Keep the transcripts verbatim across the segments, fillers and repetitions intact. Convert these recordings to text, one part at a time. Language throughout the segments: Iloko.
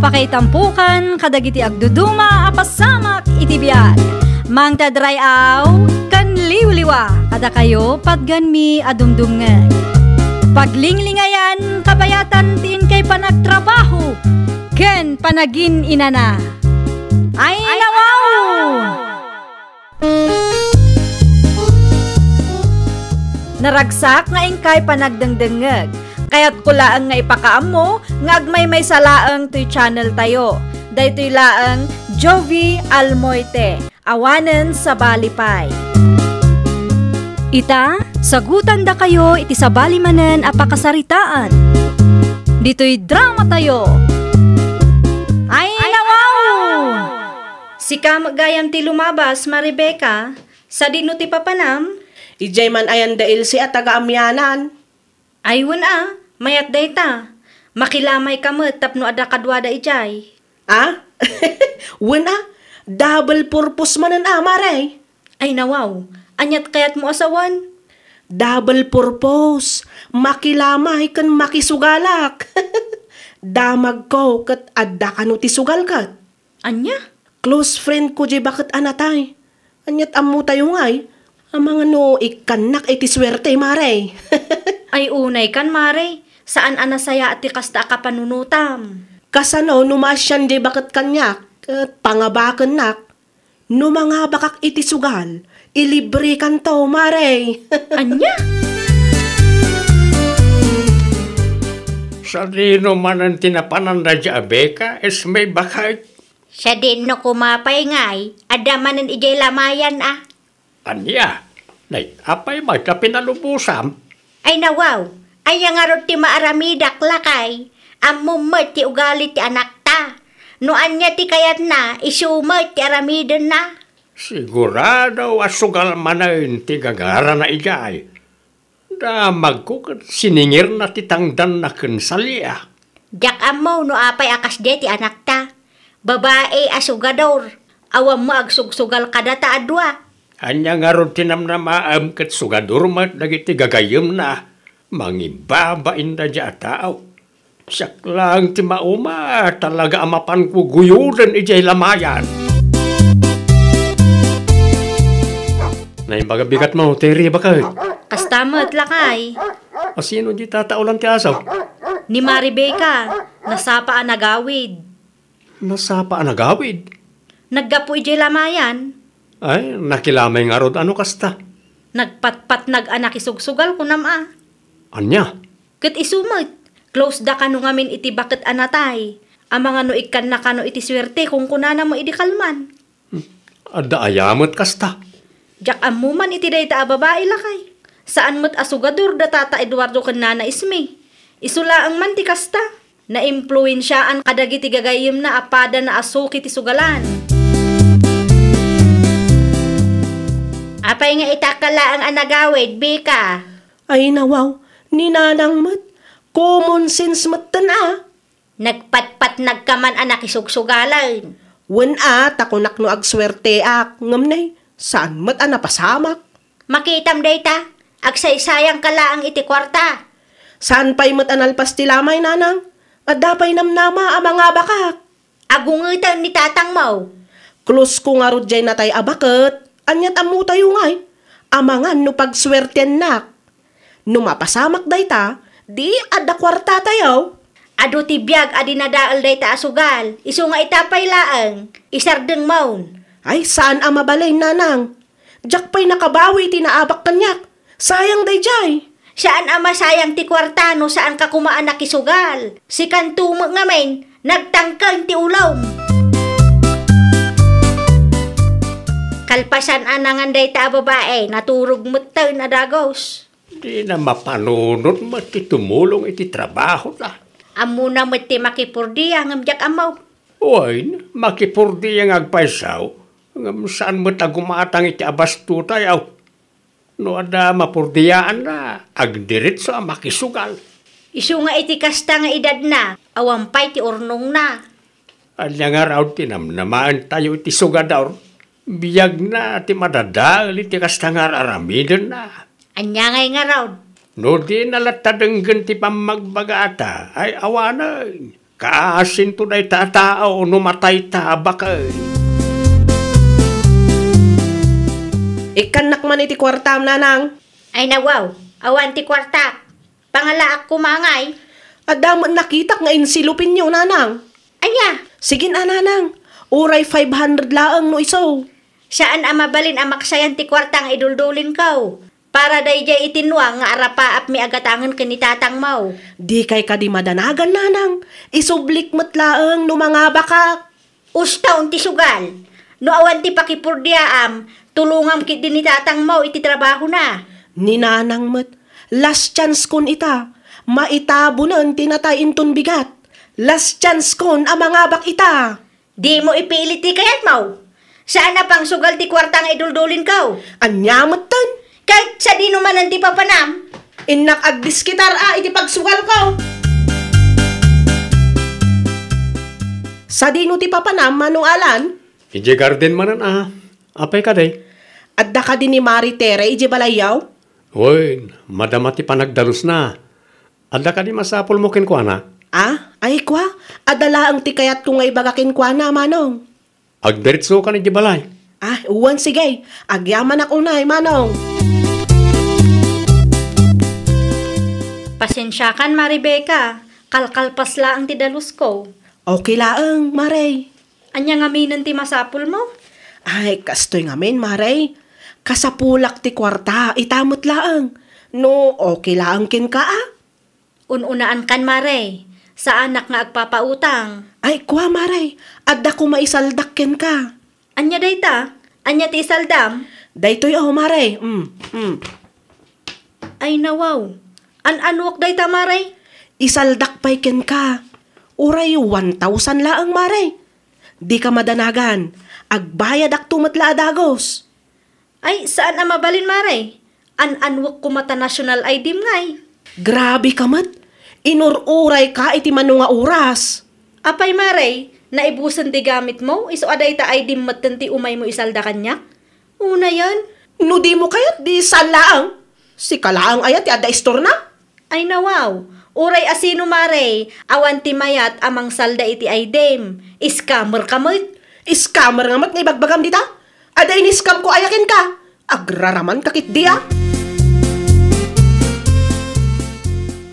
Pakaitampokan kadagiti agduduma a pasamak iti biag. Mangted ray-aw ken liwliwa kadakayo patganmi a dumdumngeg. Paglinglingayan kabayatan ti inkay panagtrabaho ken panagin-inana. Ay, nawaw! Naragsak nga inkay panagdengdengngeg. Kayatko laeng nga ipakaammo nga agmaymaysa laeng toy channel tayo. Daytoy laeng Jovi Almoite, awanen sabali pay. Ita, sagutandakayo iti sabali manen a pakasaritaan. Ditoy drama tayo. Ay, nawaw! Sika met gayam ti lumabas, Marebecca, sadino ti papanam? Idiay man ayan da Elsie a taga Amianan. Ay, wen a, mayat dayta. Makilamayka met tapno adda kaduada idiay. A? Wen a, double purpose manen a, Mare. Ay, nawaw, aniat kayatmo a sawen? Double purpose, makilamay ken makisugalak. Damagko ket adda kano ti sugal ket. Ania? Close friend ko diay baket a natay. Aniat ammo tayo ngay? Amangan no ikkannak iti suerte, Mare. Ay, unay kan, Mare. Saan a nasayaat ti kasta a kapanunotam. Kasano no maasian diay baket kaniak, ket pangabakennak? No mangabakak iti sugal, ilibrekanto, Mare. Ania? Sadino manen ti napanan daydiay a beka, Esme, baket? Sadino koma pay ngay, adda manen idiay lamayan a. Ania? Nay, apay met a pinalubosam? Ay nawaw, ania ngarud ti maaramidak, lakay? Ammom met ti ugali ti anakta. No ania ti kayatna, isu met ti aramidenna. Sigurado a sugal manen ti gagarana idiay. Damagko ket siningirna ti tangdanna ken salia. Diak ammo no apay a kasdiay ti anakta. Babai a sugador. Awan mo agsugsugal kadata a dua. Ania ngarud ti namnamaem ket sugador met dagiti gagayyemna? Mangibabain daydiay a tao. Siak laeng ti mauma, talaga a mapanko guyoden idiay lamayan. Naimbag a bigatmo, Terry, baket? Kasta met, lakay. A sino di tataolan ti aso? Ni Marebecca, nasapa a nagawid. Nasapa a nagawid? Naggapu idiay lamayan. Ay, nakilamay ngarud a no kasta. Nagpatpatnag a nakisugsugal, kunam a. Ania? Ket isu met, close da kano ngamin iti baket a natay. Amangan no ikkanna kano iti suerte, kunkunana met idi kalman. Hmm. Adda aya met kasta? Diak ammo man iti dayta a babai, lakay. Saan met a sugador da Tata Eduardo ken Nana Esme. Isu laeng man ti kasta. Naimpluensiaan kadagiti gagayyemna a pada naasuki ti sugalan. Apay nga itakka laeng a nagawid, Bika? Ay, nawaw, ni Nanang met. Common sense metten a. Nagpatpatnag ka man a nakisugsugalen. Wen a, ta kunak no agsuerteak, ngem ne, saan met a napasamak. Makitam dayta, agsaysayangka laeng iti kuarta. Saan pay met a nalpas ti lamay, Nanang? Adda pay namnama a mangabakak. Agungeten ni tatangmo. Close ko ngarud diay natay a baket, aniat ammotayo ngay? Amangan no pagsuertiennak. No mapasamak dayta, di adda kuartatayo. Adu ti biag a dinadael dayta a sugal, isu nga ita pay laeng, isardengmon. Ay, saan a mabalin, Nanang. Diak pay nakabawi iti naabak kaniak. Sayang daydiay. Saan a masayang ti kuarta no saanka koma a nakisugal. Sikanto met ngamin, nagtangken ti ulom. Kalpasan a nangan dayta a babai, naturog metten a dagus. Dina mapanunot met ti tumulong iti trabahona. Ammona met ti makipurdia ngem diak ammo. Wen, makipurdia nga agpayso, ngem saan met a gumatang iti abastotayo. No adda mapurdiaanna, agdiretso a makisugal. Isu nga iti kasta nga edadna, awan pay ti urnongna. Ania ngarud ti namnamaentayo iti sugador? Biagna ti madadael iti kasta nga ar-aramidenna. Ania ngay ngarud? No dina latta denggen ti pammagbagata, ay awanen, Kaasinto dayta a tao no matayta, baket. Ikkannak man iti kuartam, nanang. Ay, nawaw, awan ti kuartak. Pangalaak koma ngay. Adda met nakitak nga insilupenyo, nanang. Aya? Sige a, nanang. Uray five hundred laeng no isu. Saan a mabalin a maksayan ti kuarta nga iduldulinko. Para daydiay iti nuang nga arapaapmi a gatangen ken ni tatangmo. Dikay kadi madanagan, nanang. Isublik met laeng no mangabakak. Usta ti sugal. No awan ti pakipurdiaam, tulongam ketdi ni tatangmo iti trabahona. Ni nanang met, last chance kon ita, maitabonen ti natay inton bigat. Last chance kon a mangabak ita. Dimo ipilit ti kayatmo. Saan a pangsugal ti kuarta nga iduldulinko. Ania metten? Ket sadino manen ti papanam? Innak agdiskitar a iti pagsugalko. Sadino ti papanam, Manong Alan? Idiay garden manen a. Apay kadi? Adda kadi ni Mari Tere idiay balayyo? Wen, madama ti panagdalusna. Adda kadi masapulmo kenkuana? Ah, ay kua, adda laeng ti kayatko nga ibaga kenkuana, Manong. Agdiretsokan idiay balay. Ah, wen, sige. Agyamanak unay, Manong. Pasensiakan, Mari Becca. Kalkalpas laeng ti dalusko. Okay laeng, Mare. Ania ngaminen ti masapulmo? Ay, kastoy ngamin, Mare. Kasapulak ti kuarta, ita met laeng. No okay laeng kenka, a? Un-unaankan, Mare. Saanak nga agpapautang. Ay, kua, Mare. Adda koma isaldak kenka. Ania dayta? Ania ti isaldam? Daytoy, oh, Mare. Mm, mm. Ay, nawaw. An-anuak dayta, Mare? Isaldak pay kenka. Uray one thousand laeng, Mare. Dika madanagan. Agbayadakto met la a dagus. Ay, saan a mabalin, Mare. An-anuak koma ta national I D-m ngay. Grabe ka met. Inur-urayka iti mano nga oras. Apay, Mare, naibusen ti gamitmo, isu a dayta I D-m metten ti umaymo isalda kaniak? Unayen? No dimo kayat, di saan laeng. Sika laeng aya ti adda istorna? Ay, nawaw. Uray asino, Mare, awan ti mayat a mangsalda iti I D-m. Scammer ka met. Scammer nga met nga ibagbagam dita? Adda in-scam-ko aya kenka? Agraraman ka ketdi, a?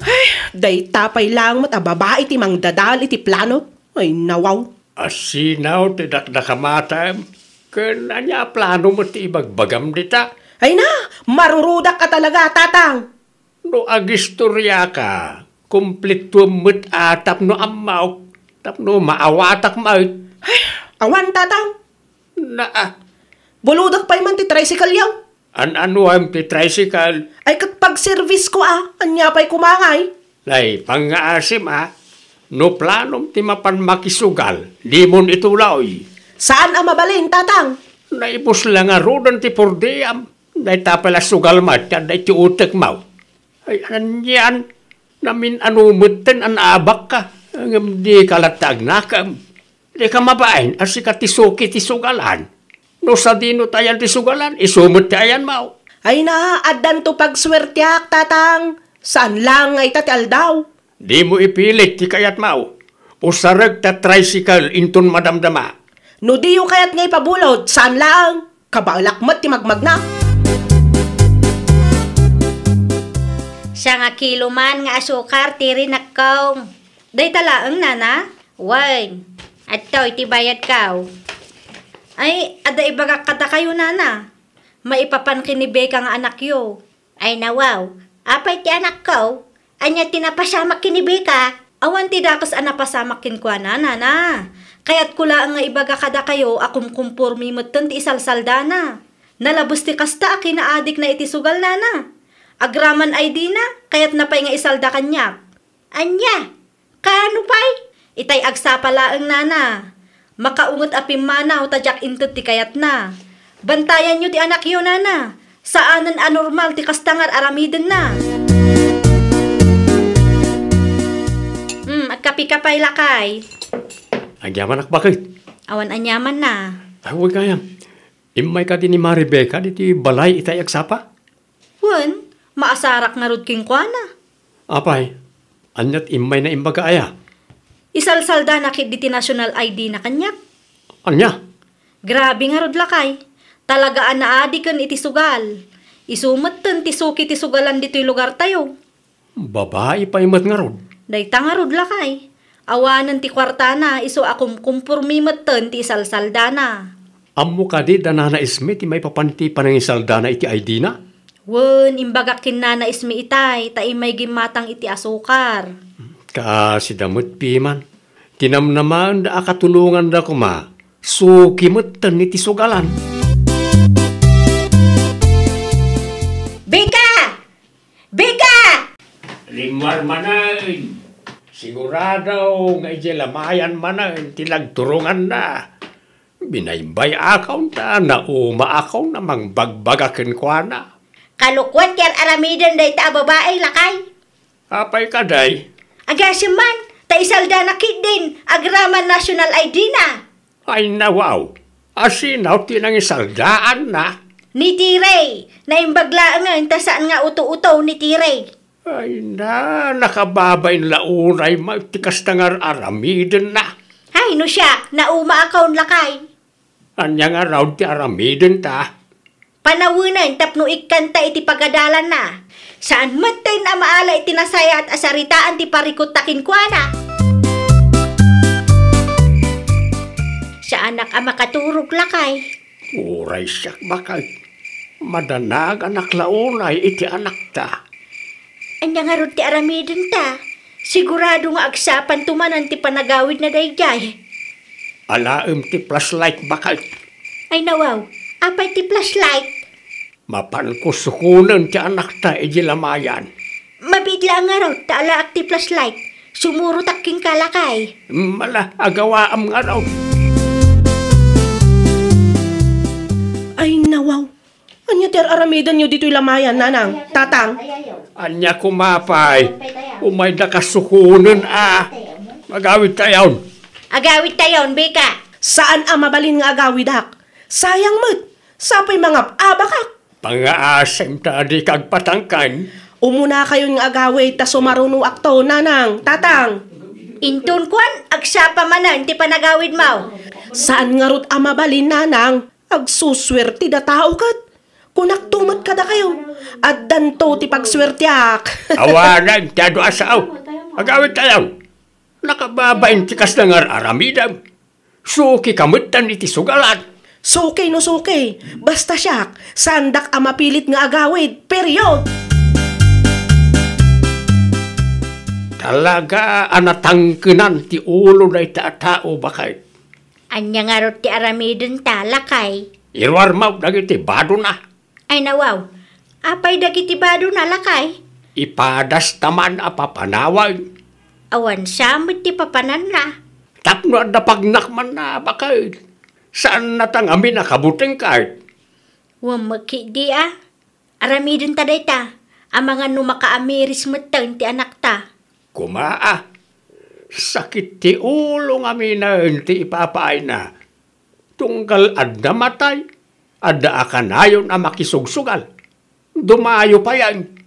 Ay, dayta pay laeng met a babai ti mangdadael iti plano. Ay, nawaw. Asino ti dakdakamatem? Ken ania a plano met ti ibagbagam dita? Ay na, marurudak ka talaga, Tatang. No agistoriaka, kumplituem met a tapno ammaok, tapno maawatak met. Ay, awan, Tatang. Na, ah. Buludak pay man ti tricycle-yo. An-anuem ti tricycle? Ay, ket pagservice-ko, a. Ania pay koma ngay? Ay, pangngaasim, a. No planom ti mapan makisugal, dimon ituloy. Saan a mabalin, Tatang? Naibus la ngaruden ti purdiam. Dayta pay la sugal met ti adda iti utekmo. Ay, anian, namin-ano metten a naabakka, ngem dika latta agnakem. Dika mabain a sika ti suki ti sugalan. No sadino ti ayan ti sugalan, isu met ti ayanmo. Ay na, addanto pagsuertiak, Tatang. Saan laeng nga ita ti aldaw. Dimo ipilit ti kayatmo. Usarek ta tricycle inton madamdama. No diyo kayat nga ipabulod, saan laeng. Kabaelak met ti magmagna. Sangakilo man nga asukar ti rinakko. Dayta laeng, nana? Wen. Adtoy ti bayadko. Ay, adda ibagak kadakayo, nana. Maipapan ken ni Becca nga anakyo. Ay, nawaw. Apay ti anakko? Ania ti napasamak ken ni Becca? Awan ti dakes a napasamak kenkuana, nana. Kayatko laeng nga ibaga kadakayo a kumkumpormi metten ti isalsaldana. Nalabes ti kasta a kinaadikna iti sugal, nana. Agraman I D-na, kayatna pay nga isalda kaniak. Ania? Kaano pay? Itay agsapa laeng, nana. Makaunget a pimmanaw ta diak inted ti kayatna. Bantayanyo ti anakyo, nana. Saanen a normal ti kasta nga ar-aramidenna. Hmm, agkape ka pay, lakay. Agyamanak, baket. Awan aniamanna. Ay, wen gayam. Immay kadi ni Mari Becca ditoy balay itay agsapa? Wen, maasarak ngarud kenkuana. Apay, aniat immay na imbaga aya? Isalsaldana ketdi ti national I D na kaniak. Ania? Grabe ngarud, lakay. Talaga a naadi ken iti sugal. Isu metten ti suki ti sugalan ditoy lugartayo. Babai pay met ngarud. Dayta ngarud, lakay. Awanen ti kuartana, isu a kumkumpormi metten ti isalsaldana. Ammo kadi da Nana Isme ti maipapan ti panangisaldana iti I D na? Wen, imbagak ken Nana Isme itay, ta immay gimmatang iti asukar. Kaasida met piman. Ti namnamaenda a katulonganda koma, suki metten iti sugalan. Bika! Bika! Rimmuar manen. Sigurado nga idiay lamayan manen ti nagturonganna. Binaybay-akon ta naumaakon a mangbagbaga kenkuana. Kalokuan ti ar-aramiden dayta a babai, lakay. Apay kadi? Agasem man, ta isaldana ketdin agraman national I D na. Ay, nawaw. Asino ti nangisaldaanna? Ni Tirey. Naimbag laengen ta saan nga uto-uto ni Tirey. Ay na, nakababain la unay met ti kasta nga ar-aramidenna. Ay, no siak, naumaakon, lakay. Ania ngarud ti aramidenta? Panawenen tapno ikkanta iti pagadalanna. Saan metten a maala iti nasayaat a saritaan ti parikutta kenkuana. Saanak a makaturog, lakay. Uray siak, baket. Madanaganak la unay iti anakta. Ania ngarud ti aramidenta? Sigurado nga agsapanto manen ti panagawidna daydiay. Alaem ti flashlight, baket. Ay, nawaw, apay ti flashlight? Mapanko sukonen ti anakta idiay lamayan. Mabiit laeng ngarud ta alaak ti flashlight. Sumurotak kenka, lakay. Mala, agawaam ngarud. Ay, nawaw. Ania ti ar-aramidenyo ditoy lamayan, nanang, tatang? Ania koma pay? Umayda kasukonen a. Agawidtayon. Agawidtayon, Bika. Saan a mabalin nga agawidak. Sayang met. Sapay mangab-abakak. Pangaasem ta dika agpatangken. Umunakayon nga agawid ta sumarunoakto, nanang, tatang. Inton kuan, agsapa manen ti panagawidmo. Saan ngarud a mabalin, nanang. Agsusuerte da tao ket. Kunakto met kadakayo, addanto ti pagsuerteak. Awanen ti adu a sao. Agawidtayon. Nakababain ti kasta nga ar-aramidem. Sukika metten iti sugalan. Suki no suki, basta siak, saandak a mapilit nga agawid. Period! Talaga a natangkenan ti ulo dayta a tao, baket. Ania ngarud ti aramidenta, lakay? Iruarmo dagiti badona. Ay, nawaw. Apay dagiti badona, lakay? Ipadasta man a papanawen. Awan sa met ti papananna. Tapno adda pagnakmanna, baket. Saannata ngamin a kabutengka. Wen met ketdi a. Aramidenta dayta, amangan no makaamiris metten ti anakta. Koma a, sakit ti ulo ngaminen ti ipapaayna. Tunggal adda matay, adda a kanayon a makisugsugal. Dumayo payen.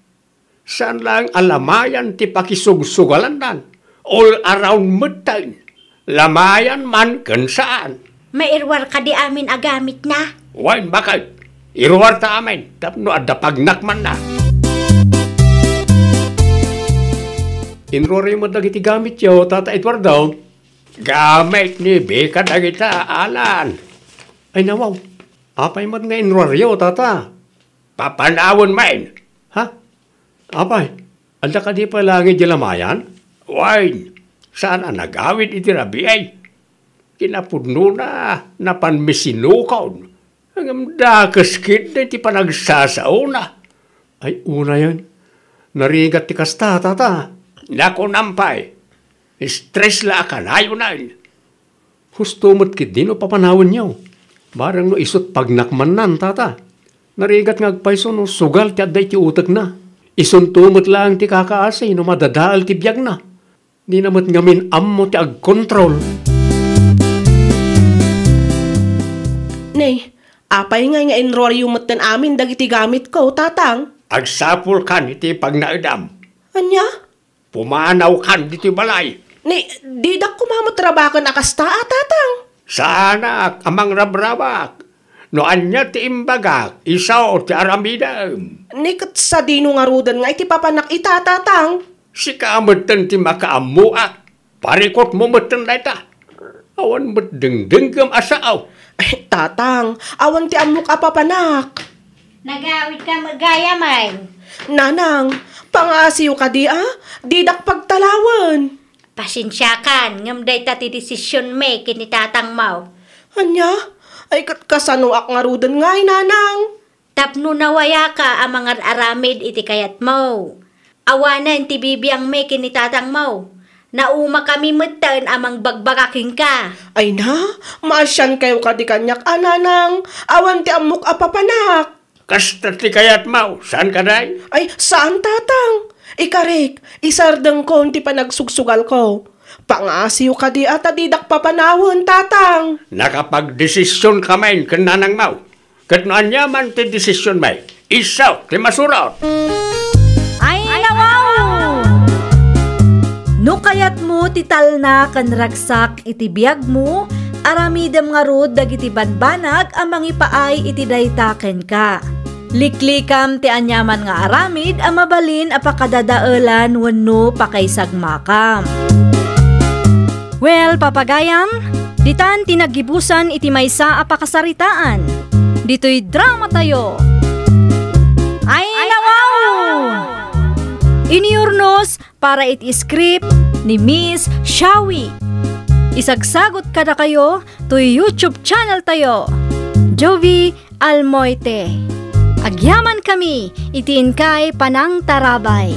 Saan laeng a lamayan ti pakisugsugalandan. All around metten. Lamayan man ken saan. Mairuar kadi amin a gamitna? Wen, baket. Iruarta amin tapno adda pagnakmanna. Inruaryo met dagiti gamityo, Tata Eduardo. Gamit ni Bika dagita, Alan. Ay, nawaw. Apay met nga inruaryo, Tata? Papanawen main. Ha? Apay, adda kadi pay laeng idiay lamayan? Wen, saan a nagawid iti rabii. Kinapudnona, napanmi sinukon. Ngem dakes ketdi ti panagsasaona. Ay, unayen. Narigat ti kasta, Tata. Nakunam pay. Stress la a kanayonen. Husto met ketdi no papanawenyo. Bareng no isut' pagnakmannan, Tata. Narigat nga agpayso no sugal ti adda iti utekna. Isunto met laeng ti kakaasi no madadael ti biagna. Dina met ngamin ammo ti agkontrol. Nay, apay ngay nga inruaryo metten amin dagiti gamitko, Tatang? Agsapulkan iti pagnaedam. Ania? Pumanawkan ditoy balay. Ni, didak koma met rabaken a kasta a, Tatang. Saanak a mangrabrabak. No ania ti imbagak, isu ti aramidem. Ni ket sadino ngaruden nga iti papanak ita, Tatang? Sika metten ti makaammoak. Parikutmo metten dayta. Awan met dengdengngem a sao. Ay, Tatang, awan ti ammok a papanak. Nagawidka met gayam. Nanang, pangaasiyo kadi a, didak pagtalawen. Pasensiakan, ngem dayta ti desisionmi ken ni tatangmo. Ania? Ay, ket kasanoak ngaruden ngay, Nanang? Tapno nawayaka a mangar-aramid iti kayatmo. Awanen ti bibiangmi ken ni tatangmo. Naumakami metten a mangbagbaga kenka. Ay na, maasiankayo kadi kaniak a, Nanang. Awan ti ammok a papanak. Kasta ti kayatmo, saan kadi? Ay, saan, Tatang. Ikarik, isardengkon ti panagsusugalko. Pangaasiyo kadi a ta didak papanawen, Tatang. Nakapagdesisionka met ken nanangmo. Ket no aniaman ti desisionmi, isu ti masurot. Ay, nawaw! No kayatmo ti talna ken ragsak iti biagmo, aramidem ngarud dagiti banbanag a mangipaay iti dayta kenka. Liklikam ti aniaman nga aramid a mabalin a pakadadaelan wenno pakaisagmakam. Well, papagayam, ditan ti naggibusan iti maysa a pakasaritaan. Ditoy dramatayo. Ay, nawaw! Iniurnos para iti script ni Miss Shawi. Isagsagut kadakayo toy YouTube channel tayo, Jovi Almoite. Agyaman kami iti inkay panangtarabay.